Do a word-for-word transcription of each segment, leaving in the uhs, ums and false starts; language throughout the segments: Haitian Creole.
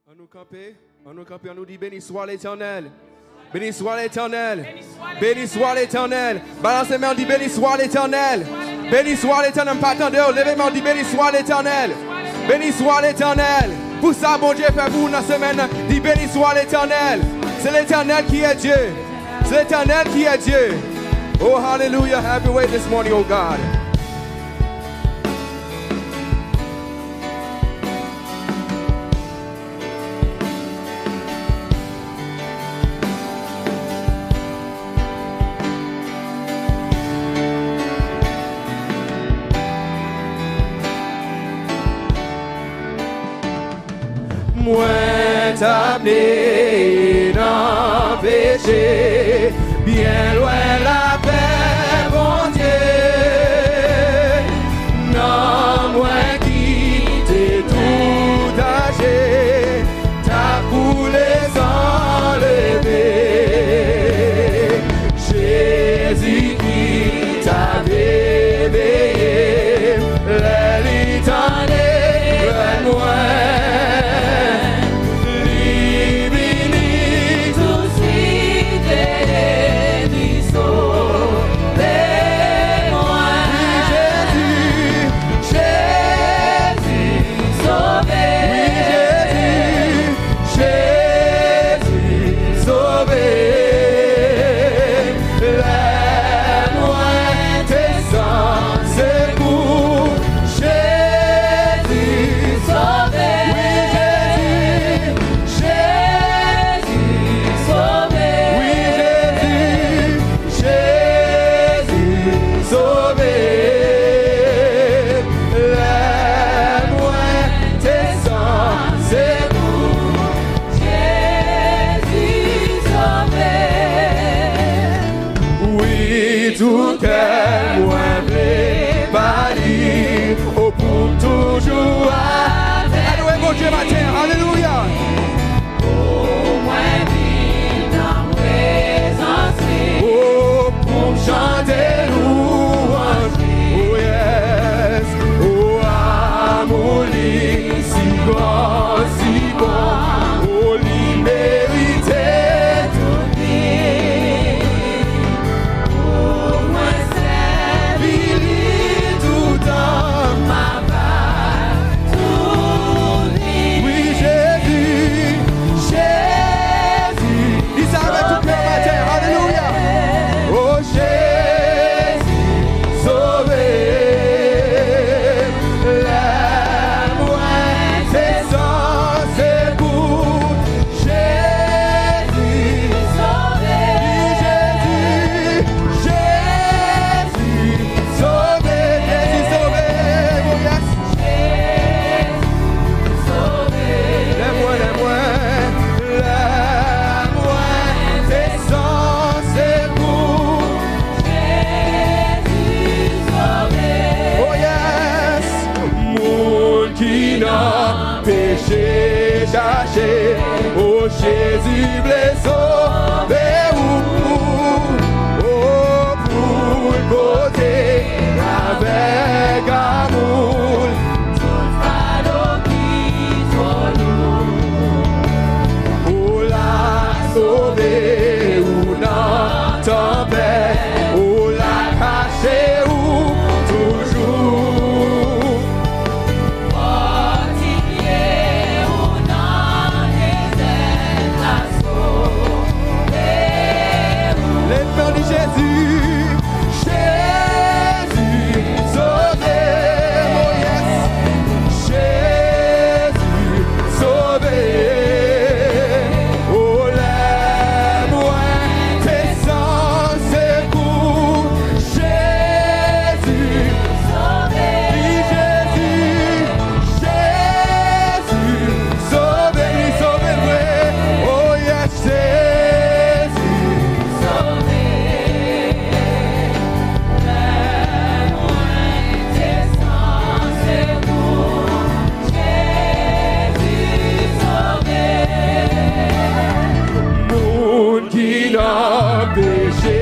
An nou kanpe, an nou kanpe, an nou di, Béni soit l'Éternel. Béni soit l'Éternel. Béni soit l'Éternel. Balanse men w, di, Béni soit l'Éternel. Béni soit l'Éternel. M pa tande w. Leve men w, di, Béni soit l'Éternel. Béni soit l'Éternel. Pou sa Bondye fè pou ou nan semèn nan, di, Béni soit l'Éternel. C'est l'Éternel qui est Dieu. C'est l'Éternel qui est Dieu. Oh, hallelujah. Have your way this morning, oh God. Mwen t ap neye nan peche, byen lwen lapè Bondye. Nanm mwen ki te tou aje, t ap koule san leve. Jezi ki t ap eveye m, lè li tande plèn mwen, li vini touswit e li sove mwen. Wi, Jezi, Jezi sove. Wi, Jezi, Jezi sove. Lè mwen te san sekou, Jezi sove. Wi, Jezi, Jezi sove. Wi, Jezi, Jezi sove. Lè mwen te san sekou, Jezi sove. Wi, tout kè mwen vle ba li, o, pou m toujou avèk li. Adore Bondye maten an. Alelouya. Pou mwen vin nan prezans li. O, pou m chante louwanj li. Oh yes. O, amou li si gran, si bon. O, li merite tout vi. Pou mwen sèvi li toutan, m ap toujou viv. Wi, Jezi, Jezi. Di sa avèk tout kè w maten. Alelouya. O, Jezi sove m. Lè mwen te san sekou, Jezi sove. Jezi, Jezi sove. Jezi sove. Oh yes. Jezi sove. Lè mwen, lè mwen, lè mwen te san sekou. Jezi sove. Oh yes. Moun ki nan peche chache, o, Jezi vle sove ou. O, pou l pote avèk amou l tout fado ki twò lou. O, l a sove ou nan tanpèt, o, l a kache ou toujou. Fòtifye ou nan dezè la, sove ou. Leve men w, di, Jezi, Jezi sove m, oh yes. Jezi sove m. O, lè mwen te san sekou, Jezi sove. Wi, Jezi, Jezi sove, li sove vre. Oh yes, Jezi sove. Lè mwen te san sekou, Jezi sove. Moun ki nan peche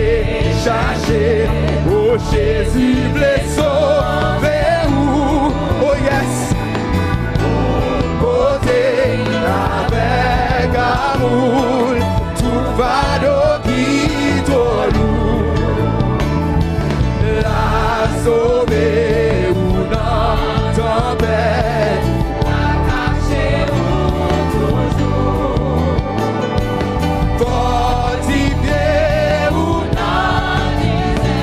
chache, o, Jezi vle sove ou. Oh yes. Pote avèk Tout fado ki twò lou, l a sove ou nan tanpèt. L a kache ou toujou, fòtifye ou nan dezè,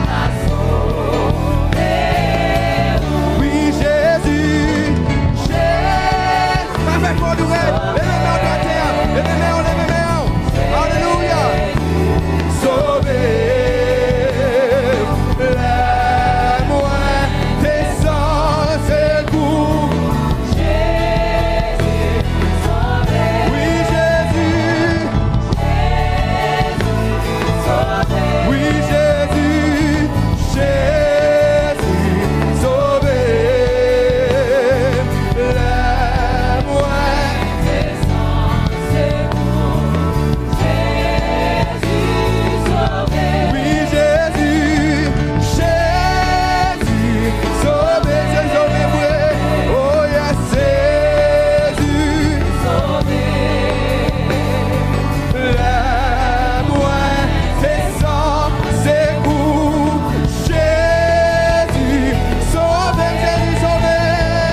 l a sove ou. Wi, Jezi, Jezi. Pa fè kò nou rèd. Leve men w atè a. Leve men w, leve men w. Alelouya. Sove m. Lè mwen te san sekou. Jezi, sove m. Wi, Jezi. Jezi, sove m. Wi, Jezi. Jezi, sove m. Lè mwen te san sekou. Jezi, sove m. Wi, Jezi, Jezi, sove m, se sove m vre. Oh, yes, Jezi, sove m. Lè mwen te san sekou, Jezi, sove m, Jezi, sove m.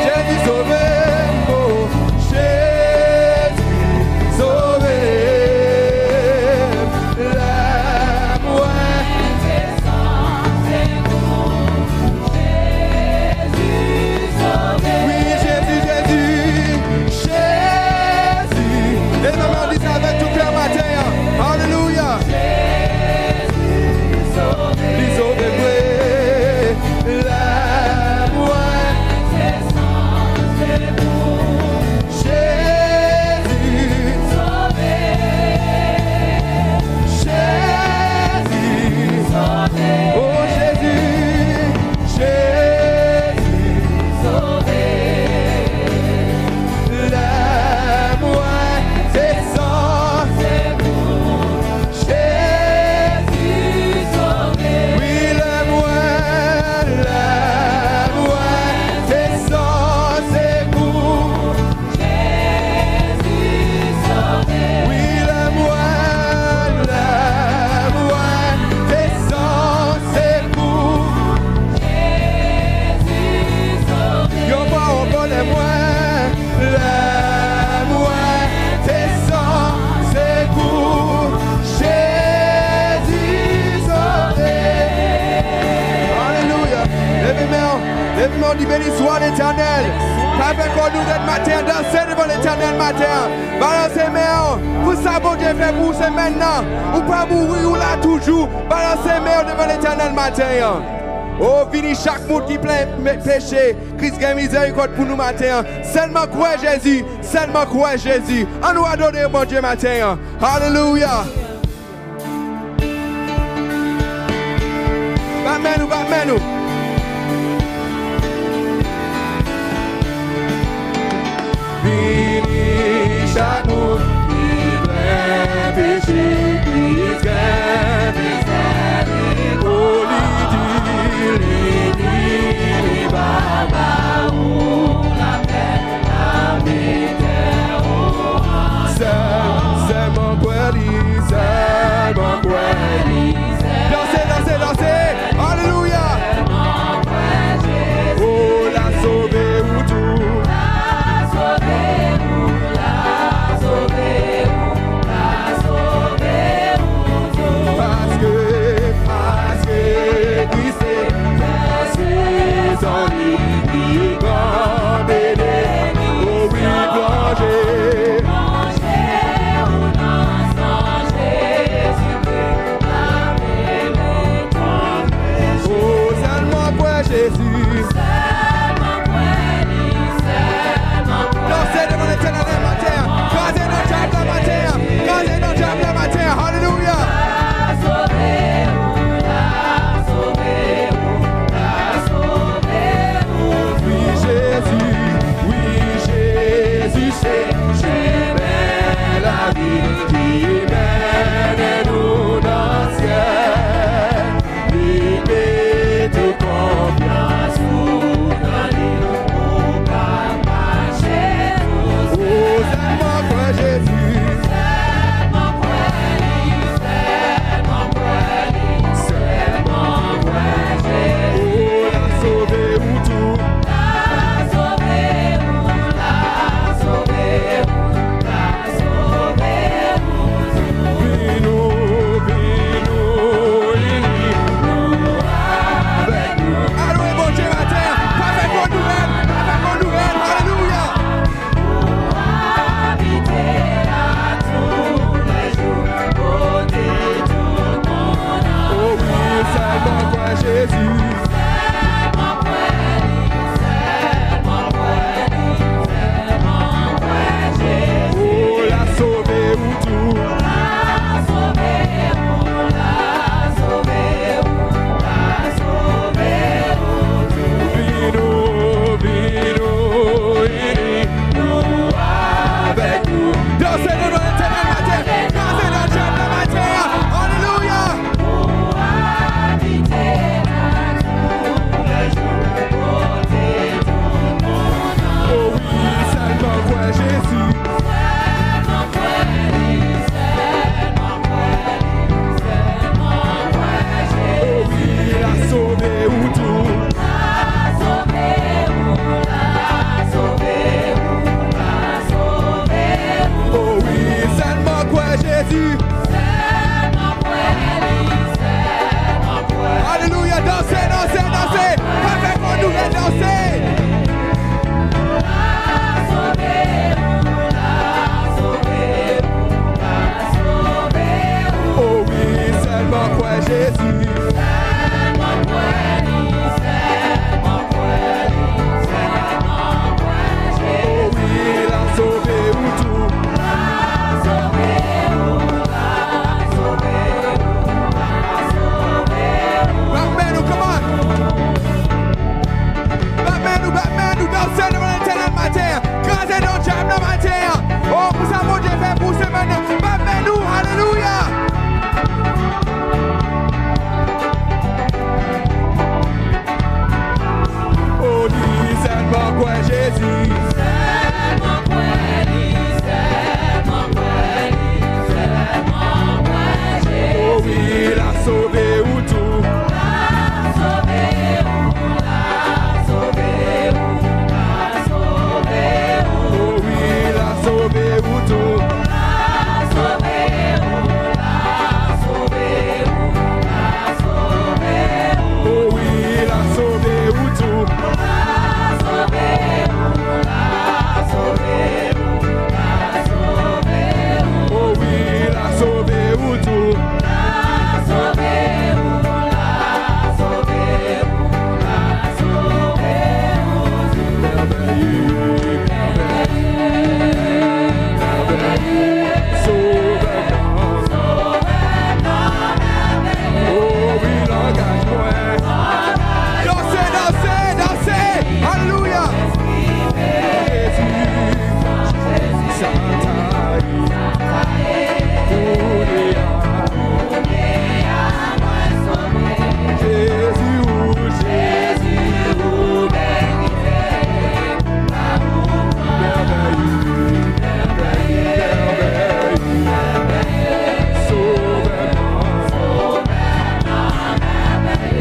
Jezi, sove m, oh, Jezi, sove m. Lè mwen te san sekou, Jezi, sove m. Wi, Jezi, Jezi, Jezi. Leve men w, di sa avèk tout kè w maten an. Alelouya. Jezi, sove m. Li sove m vre. Lè mwen te san sekou. Jezi, sove m. Jezi, sove m. Oh, Jezi, Jezi, sove m. Lè mwen te san sekou. Jezi, sove m. Wi, lè mwen, lè mwen te san sekou. Jezi, sove m. Wi, lè mwen, lè mwen te san sekou. Jezi, sove m. Yon fwa ankò, lè mwen, lè mwen te san sekou. Jezi, sove m. Alelouya. Leve men w. Leve men w, di, beni swa Letènèl. Pa fè kò nou rèd maten an, danse devan Letènèl maten an. Balanse men w pou sa Bondye fè pou ou semèn nan. Ou pa mouri, ou la toujou. Balanse men w devan Letènèl maten an. O, vini chak moun ki plen me-, peche. Kris gen mizèrikòd pou nou maten an. Sèlman kwè Jezi, sèlman kwè Jezi. Ann nou adore Bondye maten an. Alelouya. Bat men nou, bat men nou. Vini chak moun ki plen peche, Kris gen mizèrikòd. O, li di, li di, li va ba ou lapè. Sèl, sèlman kwè li, sèlman kwè li. Danse, danse, danse. Alelouya. Sèlman kwè Jezi. Sèlman kwè li, sèlman kwè li, sèlman kwè Jezi. O wi, l a sove ou tou. L a sove ou, l a sove ou, l a sove ou. O wi, l a sove ou tou. L a sove ou, l a sove ou, l a sove ou. O wi, l a sove ou tou. L a sove ou, l a sove ou, l a sove ou. O wi, l a sove ou tou. L a sove ou, l a sove ou, l a sove ou tou. Mèvèye, mèvèye, mèvèye, sovè mwen. O wi, langaj mwen. Danse, danse, danse. Alelouya. Jezi, sa ta ye. Kounye a. Jezi, ou, Jezi, ou merite. Mèvèye, mèvèye, mèvèye, sovè mwen.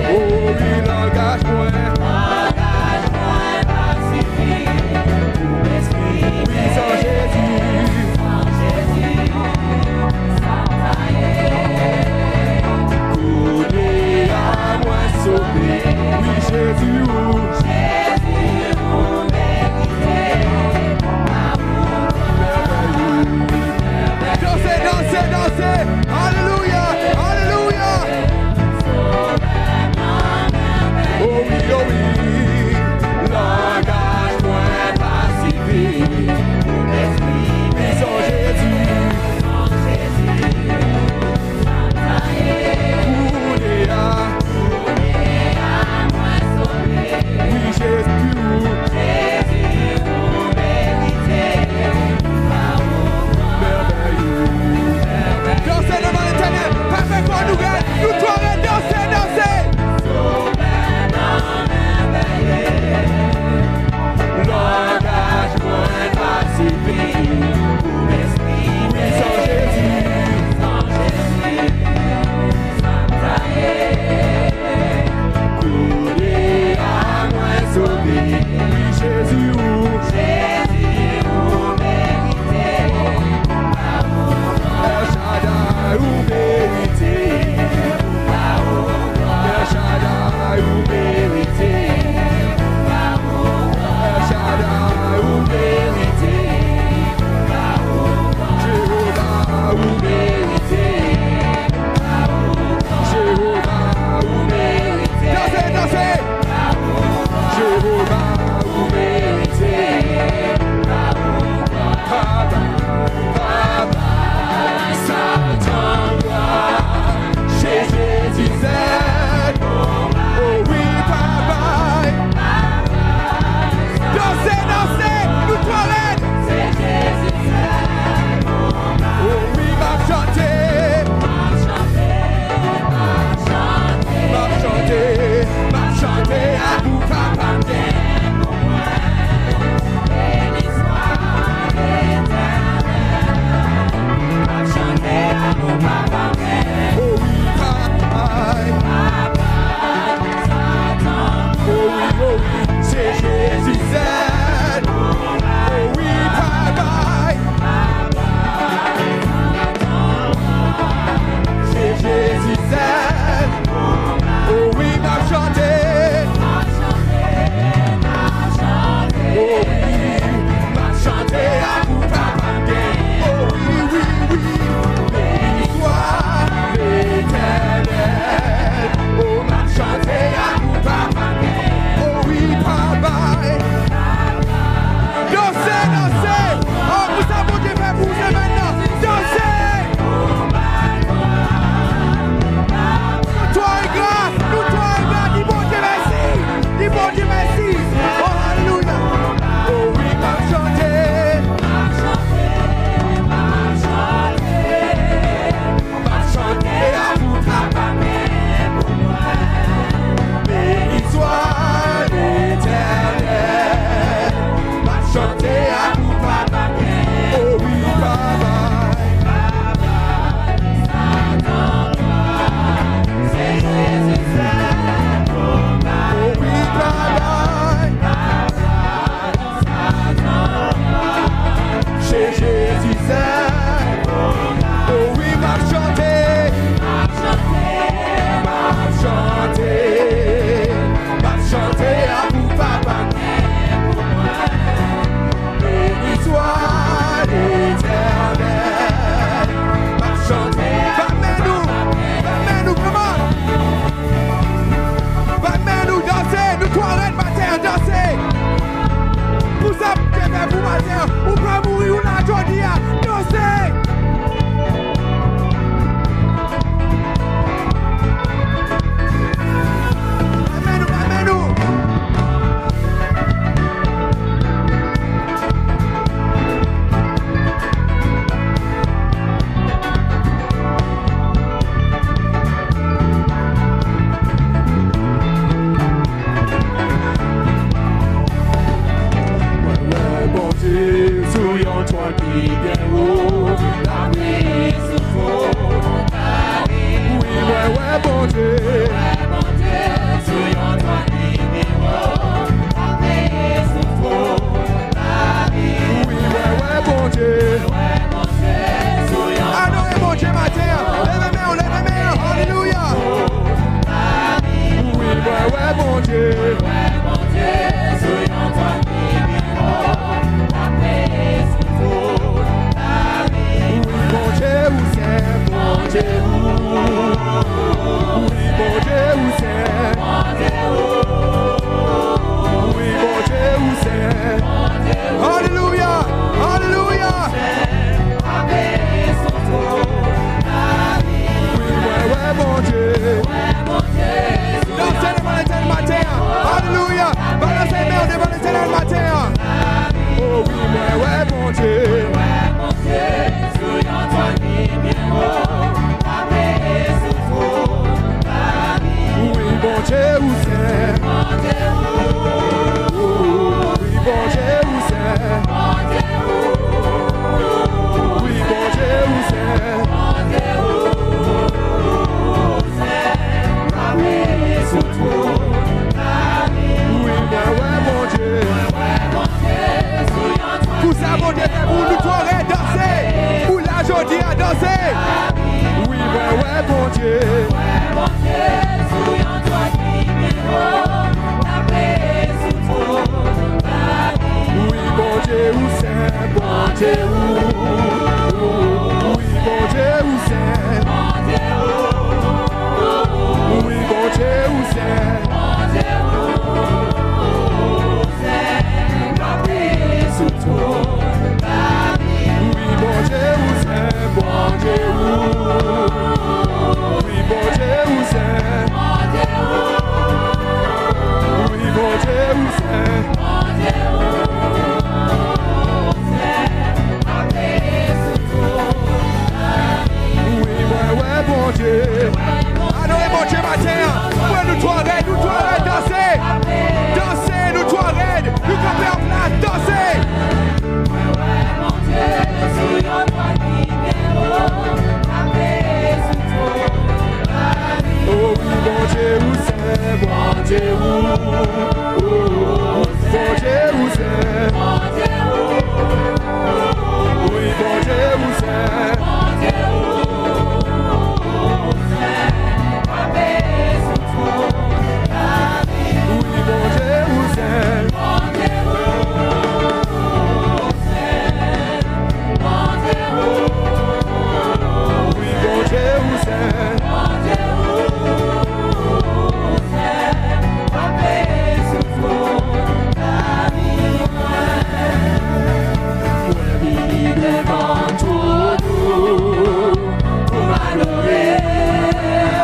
O wi, langaj mwen. Wi, san Jezi. Kounye a mwen sove. Wi, Jezi, ou. Jezi, ou merite. Mèvèye. Danse, danse, danse. Alelouya, alelouya. O wi, o wi. Langaj mwen pa sifi. Wi, san Jezi. Kounye a. Wi, Jezi, ou. Mèvèye. Danse devan Letènèl, pa fè kò nou rèd, nou twò rèd, danse, danse. Langaj mwen pa sifi pou m eksprime. Wi, san Jezi. Kounye a mwen sove. Wi, Jezi, ou. Jezi, ou merite. El Shaddai, ou merite. El Shaddai, ou merite. El Shaddai, ou merite. Jewova, ou merite. Jewova, ou merite. Danse, danse. Jewova, ou merite. Twòn ki byen wo, la priye sou twòn la. Wi, mwen wè Bondye. Mwen wè Bondye sou yon twòn ki byen wo, la priye sou twòn la. Wi, mwen wè Bondye. Mwen wè Bondye sou yon... Adore Bondye maten an. Leve men w, leve men w. Alelouya. Wi, mwen wè Bondye. Mwen wè Bondye sou yon twòn ki byen wo, la priye sou twòn la. Wi, Bondye ou sen, Bondye ou. Wi, Bondye ou sen. Wi, Bondye ou sen. Alelouya, alelouya. Wi, mwen wè Bondye. Danse devan Letènèl maten an. Alelouya. Balanse men w devan Letènèl maten an. O wi, mwen wè Bondye. Wi, Bondye ou sen. Wi, Bondye ou sen. Wi, Bondye ou sen. Wi, mwen wè Bondye. Pou sa Bondye fè pou nou, nou twò rèd, danse. Ou la jodi a, danse. Wi, mwen wè Bondye. Wi, Bondye ou sen, Bondye ou. Wi, Bondye ou sen. Wi, Bondye ou sen. Wi, Bondye ou sen, Bondye ou. Wi, Bondye ou sen. Wi, Bondye ou sen. Wi, mwen wè Bondye. Adore Bondye maten an. Mwen, nou twò rèd, nou twò rèd, danse. Danse, nou twò rèd. Nou kanpe an plas, danse. O wi, Bondye ou sen, Bondye ou. Bondye ou sen. Wi, Bondye ou sen. Wi, Bondye ou sen. Wi, Bondye ou sen. Mwen vini devan twòn ou pou m adore,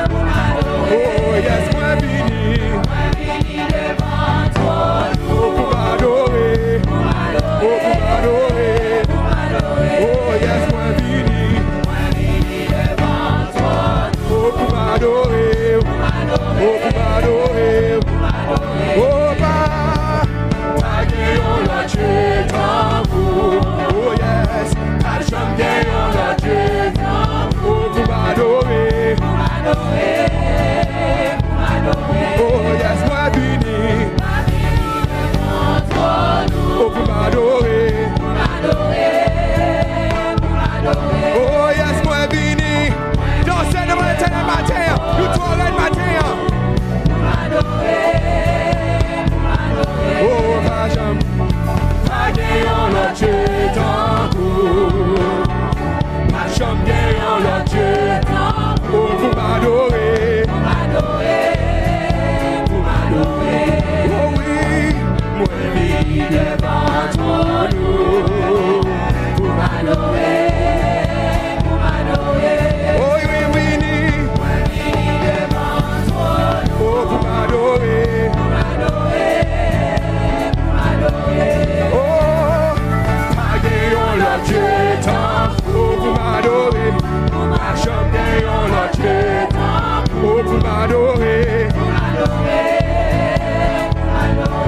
pou m adore. Oh yes, mwen vini. Mwen vini devan twòn ou pou m adore, pou m adore, oh, pou m adore. Oh yes, mwen vini. Mwen vini devan twòn ou pou m adore, oh, pou m adore. Oh pa, pa gen yon lòt Dye tankou, oh yes, pa janm gen yon lòt Dye tankou, oh, pou m adore, pou m adore, pou m adore. Oh yes, mwen vini. Oh, pou m adore. Oh yes, mwen vini. Danse devan Letènèl maten an. Nou twò rèd maten an. Oh, pa janm, pa gen yon lòt Dye tankou. Pa janm gen yon lòt Dye. Oh, pou m adore. Pou m adore. Pou m adore. Oh wi. Mwen vini devan twòn ou. Pou m adore. Pou m adore. Oh wi, m vini. Mwen vini devan twòn ou. Oh, pou m adore. Pou m adore. Oh, pa gen yon lòt Dye tankou, oh, pou m adore. Pa janm gen yon lòt Dye tankou, oh, pou m adore.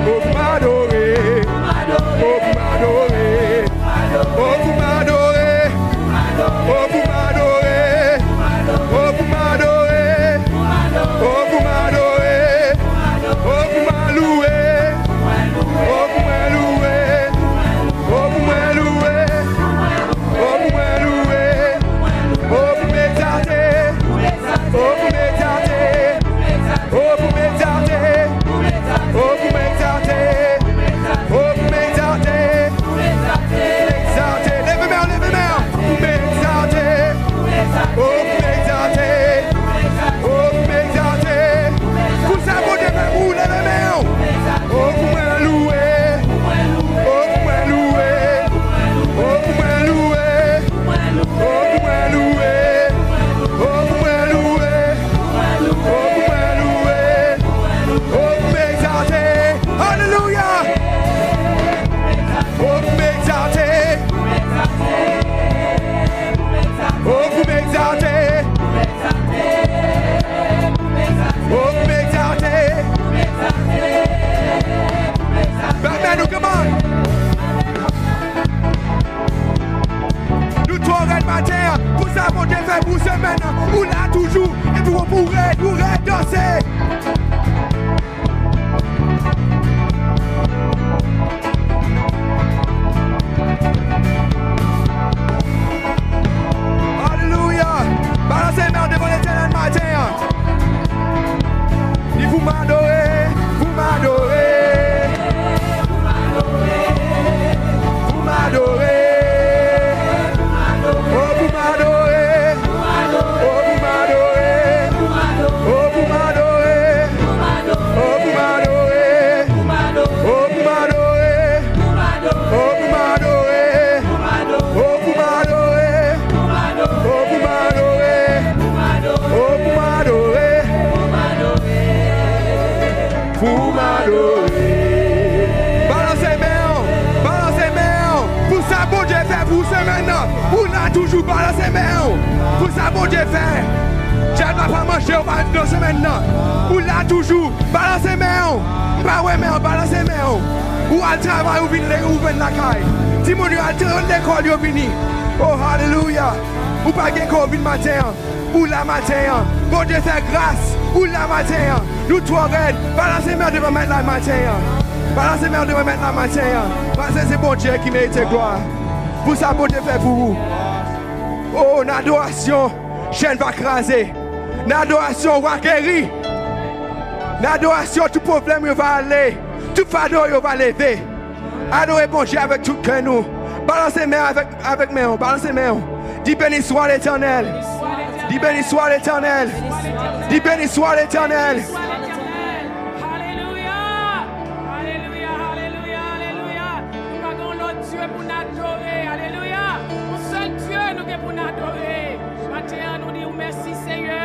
Oh, pou m adore. Oh, pou m adore. Oh, pou Ou la toujou, epi w pou rèd, ou rèd danse. Alelouya! Balanse men w devan Letènèl maten an. Di pou m adore, pou m adore, pou m adore, oh, pou m adore, oh, pou m adore, oh, pou m adore, oh, pou m adore, oh, pou m adore. Oh, pou m adore. Oh, pou m adore. Oh, pou m adore. Oh, pou m adore. Pou m adore. Balanse men w. Balanse men w. Pou sa Bondye fè pou ou semèn nan. Ou la toujou, balanse men w. Pou sa Bondye fè. Dyab la pa manje w nan semèn nan. Ou la toujou, balanse men w. M pa wè men w, balanse men w. Ou al travay, ou vin le-, ou vin lakay. Timoun yo al tra-, lekòl, yo vini. Oh, alelouya. Ou pa gen kò, ou vin maten an. Ou la maten an. Bondye fè gras. Ou la maten an. Nou twò rèd. Balanse men w devan Mèt la maten an. Balanse men w devan Mèt la maten an. Paske se Bondye ki merite glwa. Pou sa Bondye fè pou ou. Oh, nan adorasyon, chèn va kraze. Nan adorasyon, w a geri. Nan adorasyon, tout pwoblèm yo va ale. Tout fado yo va leve. Adore Bondye avèk tout kè nou. Balanse men avèk, avèk men w. Balanse men w. Di, béni soit l'Éternel. Di, béni soit l'Éternel. Di, béni soit l'Éternel. Alelouya. Alelouya, alelouya, alelouya. Nou pa gen yon lòt Dye pou n adore. Alelouya. Yon sèl Dye nou gen pou n adore. Maten an, nou di w mèsi, Seyè.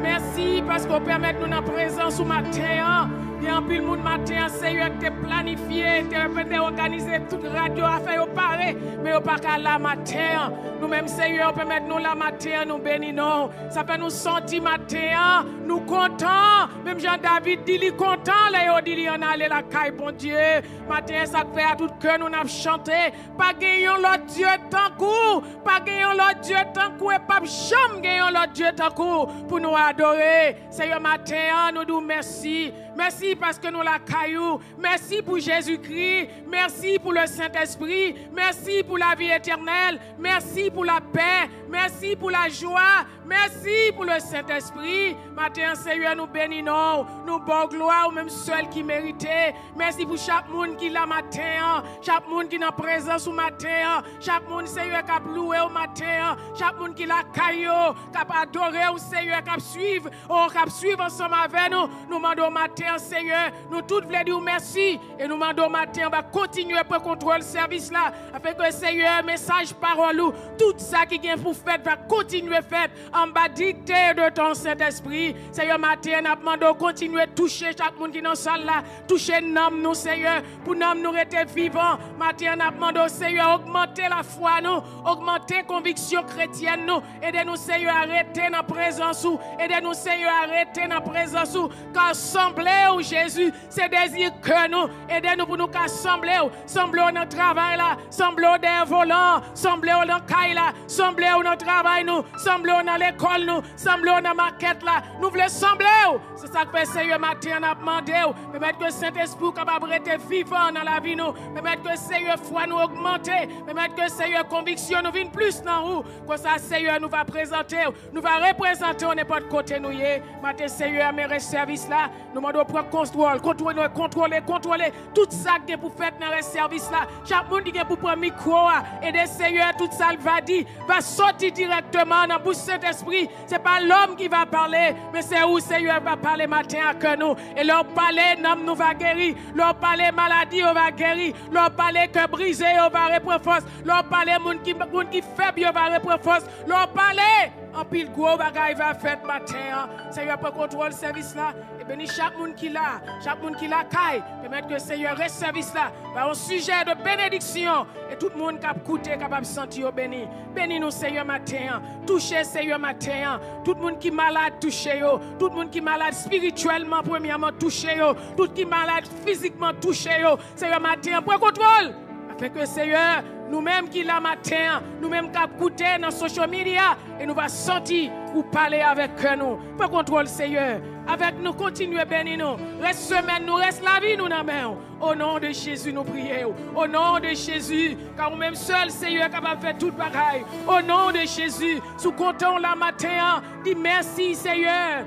Mèsi paske w pèmèt nou nan prezans ou maten an. Gen anpil moun maten an, Seyè, ki te planifye, te, te òganize tout rad yo, afè yo pare, men yo pa ka la maten an. Nou menm, Seyè, w pèmèt nou la maten an, nou beni non w. Sa fè nou santi maten an, nou kontan. Menm jan David di li kontan lè yo di li ann ale lakay Bondye. Maten an, sa k fè a tout kè nou n ap chante. Pa gen yon lòt Dye tankou w. Pa gen yon lòt Dye tankou w e p ap janm gen yon lòt Dye tankou w pou nou adore. Seyè, maten an, nou di w mèsi. Mèsi paske nou lakay ou. Mèsi pou Jezikri. Mèsi pou le Sentespri. Mèsi pou lavi etènèl. Mèsi pou lapè. Mèsi pou lajwa. Mèsi pou le Sentespri. Maten an, Seyè, nou beni non w. Nou ba w glwa, ou menm sèl ki merite. Mèsi pou chak moun ki la maten an. Chak moun ki nan prezans ou maten an. Chak moun, Seyè, k ap louwe w maten an. Chak moun ki lakay yo, k ap adore w, Seyè, k ap swiv, o, k ap swiv ansanm avè nou. Nou mande w maten an, Seyè, nou tout vle di w mèsi. E nou mande w maten an, va kontinye pran kontwòl sèvis la. Afenke, Seyè, mesaj pawòl ou, tout sa ki gen pou fèt, va kontinye fèt anba dikte de ton Sentespri. Seyè, maten an, n ap mande w kontinye touche chak moun ki nan sal la. Touche nanm nou, Seyè, pou nanm nou rete vivan. Maten an, n ap mande w, Seyè, ogmante lafwa nou, ogmante konviksyon kretyèn nou. Ede nou, Seyè, a rete nan prezans ou. Ede nou, Seyè, a rete nan prezans ou. Ka sanble w, Jezi, se dezi kè nou. Ede nou pou nou ka sanble w. Sanble w nan travay la, sanble w dèyè volan an, sanble w nan kay la, sanble w nan travay nou, sanble w nan lekòl nou, sanble w nan makèt la. Nou vle sanble w. Se sa k fè, Seyè, maten an, n ap mande w, pèmèt ke Sentespri w kapab rete vivan nan lavi nou. Pèmèt ke, Seyè, fwa nou ogmante. Pèmèt ke, Seyè, konviksyon nou vin plis nan ou. Konsa, Seyè, nou va prezante w, nou va reprezante w nenpòt kote nou ye. Maten, Seyè, men rès sèvis la. Nou mande w pran kontwòl, kontwole, kontwole, kontwole tout sa k gen pou fèt nan rès sèvis la. Chak moun ki gen pou pran mikwo a, ede, Seyè, tout sa l va di va soti dirèkteman nan bouch Sentespri. Se pa lòm ki va pale, men se ou, Seyè, va pale maten an ak nou. E lè w pale, nanm nou va geri. Lè w pale, maladi yo va geri. Lè w pale, kè brize yo va repran fòs. Lè w pale, moun ki, moun ki fèb yo va repran fòs. Lè w pale, anpil gwo bagay va fèt maten an. Seyè, pran kontwòl sèvis la e beni chak moun ki la, chak moun ki lakay. Pèmèt ke, Seyè, rès sèvis la ba yon sijè de benediksyon. E tout moun k ap koute kapab santi yo beni. Beni nou, Seyè, maten an. Touche, Seyè, maten an. Tout moun ki malad, touche yo. Tout moun ki malad espirityèlman, premyèman, touche yo. Tout ki malad fizikman, touche yo. Seyè, maten an, pran kontwòl. Men ke, Seyè, nou menm ki la maten an, nou menm k ap koute nan social media, e nou va santi ou pale avèk kè nou. Pran kontwòl, Seyè, avèk nou, kontinye beni nou. Rès semèn nou, rès lavi nou nan men w. O non de Jezi, nou priye w. O non de Jezi, ka ou menm sèl, Seyè, kapab fè tout bagay. O non de Jezi, si w kontan w la maten an, di mèsi, Seyè.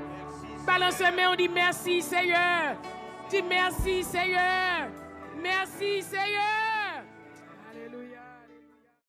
Balanse men w, di mèsi, Seyè. Di mèsi, Seyè. Mèsi, Seyè.